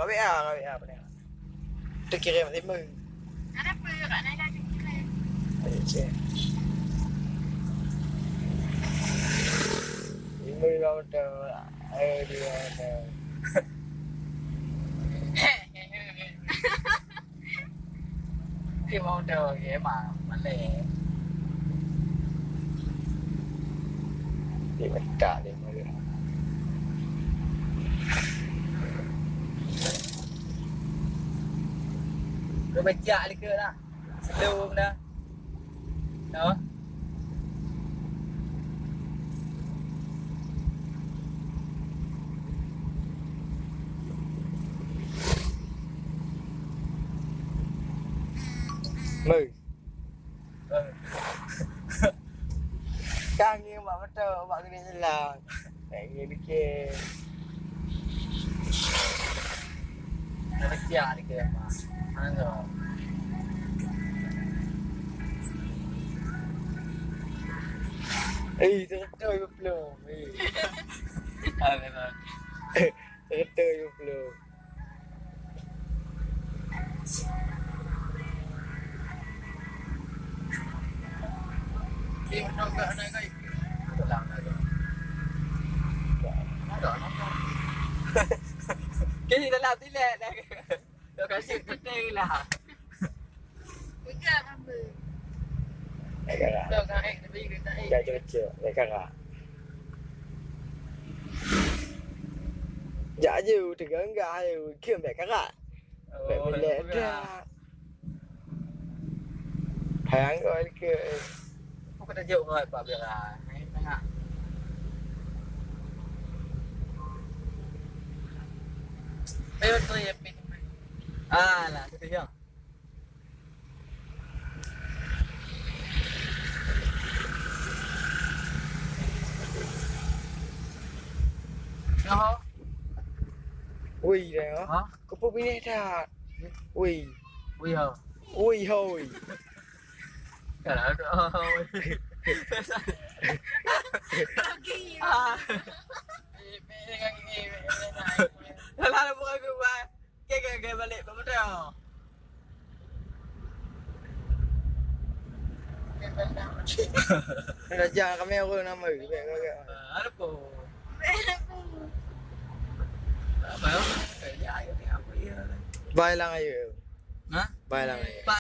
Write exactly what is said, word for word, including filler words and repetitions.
Ka W A, ka W A apa dia? Terkirim lima. Ada apa? Kak Naila terkirim. Ayo, cek. Lima lima betul. Ayo, dua betul. Dia mau tahu dia mah, malai. Dia minta dia mah. Kau baca dia ke lah. Slow dah. Tau? Mei. Kang ni mak betul, mak kena jelas. Tak ingin dikit. Nak kecil dikit, mak. Mana tu? Eh, terketul belum. Eh. Ah, memang. Terketul belum. Kini dalam tilet dah. Dah kasih petai lah. Pegang hamba. Naik karak. Dah, dah, eh, tapi dia tak, eh. Dah cocok, naik karak. Jak je, teugah-enggah je, keu naik karak. Oh, naik belek dah. Sayang kau ke? Apa kata jawab kau, Pak Bera? Naik tengah. Ayo, tu ya, Pin. Ah, lah, tu ya. Yo. Woi, dah. Ha? Kau pun pindah dah. Woi. Woi, ha. Woi, hoi. Kalau ada, hoi. Lagi. Ah. Lah, lah, bukan grup, ah. Okey, okey, okey, balik. Bak motor. Raja kami orang nama. Okey, okey, okey. Ah, ada apa? Apa ya? Eh, ya, ya, ya, apa ya? Bai lang ayo. Ha? Bai lang ayo. Pak